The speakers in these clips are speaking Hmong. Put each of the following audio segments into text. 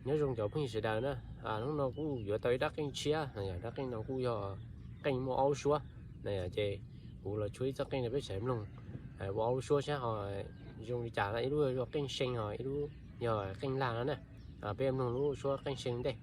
Nyob zoo cov phooj ywg sawv daws na, hnub no kuj yuav tau ib rab qeej tshiab, yog rab qeej no kuj yog qeej muaj ob lub suab na, ces kuv los tshuab ib txoj qeej rau peb sawv daws mloog ua ob lub suab saib ho zoo li cas na, ib lub yog qeej see ho ib lub yog qeej lag no na. Peb mloog lub suab qeej see ntej.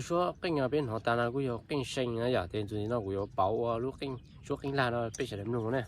Lub suab qeej peb hnov tas no kuj yog qeej see na yom, ces txuas ntxiv no kuv yuav pauv ua lub qeej, suab qeej lag no peb sawv daws mloog na.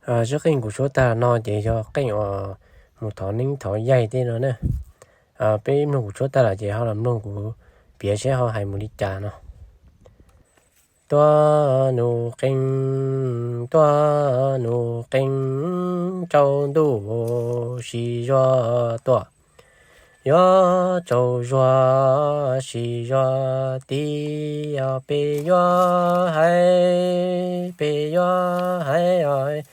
Zaj qeej kuv suab tag no ces yog qeej uas mus thov neeb thov yaig tej no na. Peb mloog kuv suab tag lawm ces ho los mloog kuv piav seb ho hais mus li cas no. Tuaj nug qeej, tuaj nug qeej, tsaus ntuj sis zuag tuaj. Yuav tsaus zuag sis zuag tib, peb yuav hais, peb yuav hais,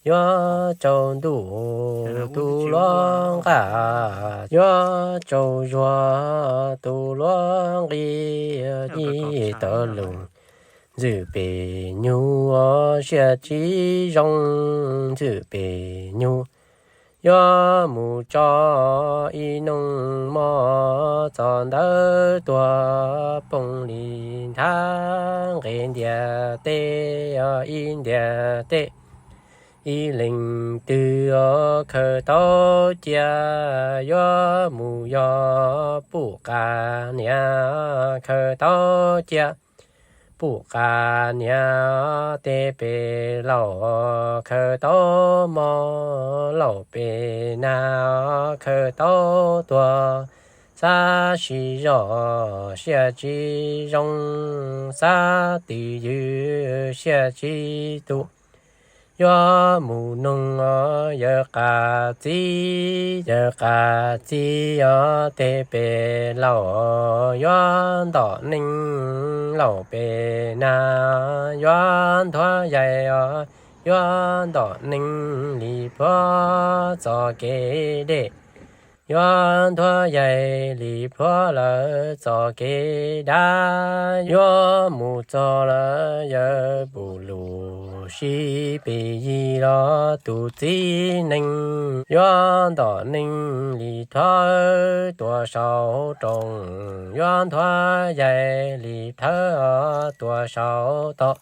yuav tsaus ntuj tus luab nqa, yuav tsaus zuag tus luab nqi. Ib tawv lus, ntxwm pem nyug siab tsis zoo, ntxwm pem nyug. Yuav mus tso ib noog mov, txog ntawd tuag poob li nthav, nqes ntiaj teb ib ntiaj teb. Ib leeg twg khaws tau cia, yuav mus yog puj qas niam khaws tau cia. Puj qas niam, tej pem laus khaws tau mov, laus pem nag khaws tau tuag. Xav sib zog siab tsis zoo, xav twv ywm siab tsis tus. Yuav mus noog yawg qas txiv, yawg qas txiv, tej pem laus yuav ntom neeb, laus pem nag yuav nthuav yaig, yuav ntom neeb li plhuav txoj kev dej, yuav nthuav yaig li plhuav lawv txoj kev dab. Yuav mus txog lawm yawg puj lus sib pes yig los tus txiv neej, yuav ntom neeb li plhuav tuaj saum rooj, yuav nthuav yaig li plhuav tuaj saum toj.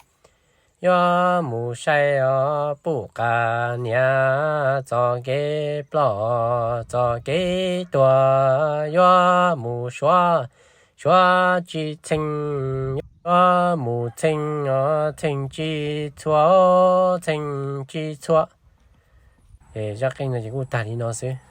Yuav mus saib os puj qas niam, txoj kev ploj txoj kev tuag, yuav mus suav, suav tsis txheej, yuav mus txheej os txheej tsis txhua, txheej tsis txhua. Zaj qeej no ces kuj tag li no xwb.